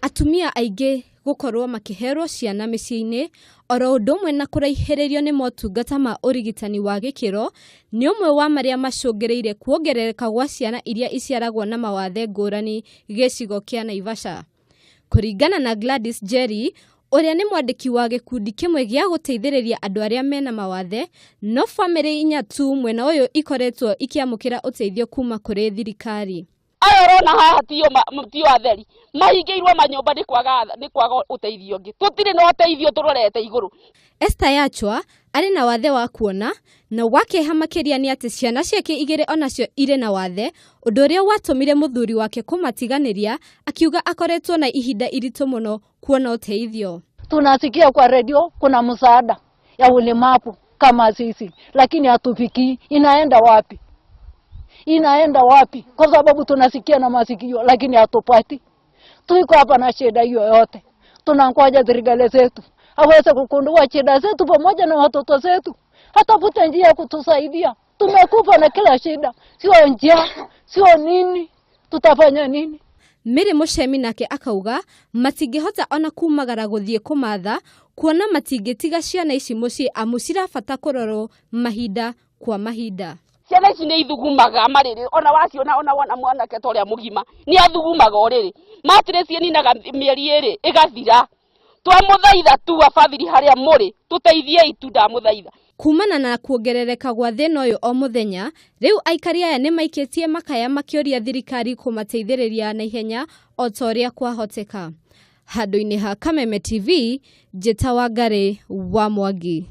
Atumia aingĩ gũkorwo makĩherwo ciana mĩciĩ-inĩ oro ũndũ ũmwe na kũraihĩrĩrio nĩ motungata ma ũrigitani wa gĩkĩro nĩ ũmwe wa marĩa macũngĩrĩirie kuongerereka gwa ciana iria iciaragwo na mawathe ngũrani gĩcigo kĩa Naivasha. Kũringana na Gladys Njeri, ũrĩa nĩ mwandĩki wa gĩkundi kĩmwe gĩa gũteithĩrĩria andũ arĩa mena mawathe, no bamĩrĩ inya tu mwena ũyũ ikoretwo ikĩamũkĩra ũteithio kuma kũrĩ thirikari. Aya ũrona haha tio atheri mahingĩirwo manyũmba nĩ kwaga ũteithio ũngĩ, tũtirĩ na ũteithio tũrorete igũrũ. Esther Yachwa arĩ na wathe wa kuona na wakĩeha makĩria nĩ atĩ ciana ciake igĩrĩ onacio irĩ na wathe, ũndũ ũrĩa watũmire mũthuri wake kũmatiganĩria, akiuga akoretwo na ihinda iritũ mũno kuona ũteithio. Tunasikia kwa redio kuna msaada ya ulemavu kama sisi, lakini hatufikii. Inaenda wapi? Inaenda wapi? Kwa sababu tunasikia na masikio lakini hatupati. Tuiko hapa na shida hiyo yote, tunangoja serikali zetu aweze kugundua shida zetu pamoja na watoto zetu, atafute njia ya kutusaidia. Tumekufa na kila shida, sio njaa, sio nini, tutafanya nini? Mary Muchemi nake akauga matingĩhota ona kumagara gũthiĩ kũmatha kuona matingĩtiga ciana ici mũciĩ amu cirabata kũrorwo mahinda kwa mahinda. Ciana ici nĩ ithugumaga marĩrĩ, ona waciona, ona wona mwanake ta ũrĩa mũgima nĩ athugumaga ũrĩrĩ, matirĩ ciĩninaga mĩeri 2 ĩgathira. Twamũthaitha tu abathiri harĩa mũrĩ, tũteithiei tu, ndamũthaitha. Kumana na kuongerereka gwa thĩna ũyũ o mũthenya, rĩu aikari aya nĩ maikĩtie makaya makĩũria thirikari kũmateithĩrĩria na ihenya o ta ũrĩa kwahoteka. Handũ-inĩ ha Kameme TV, Njĩta Wangari wa Mwangi.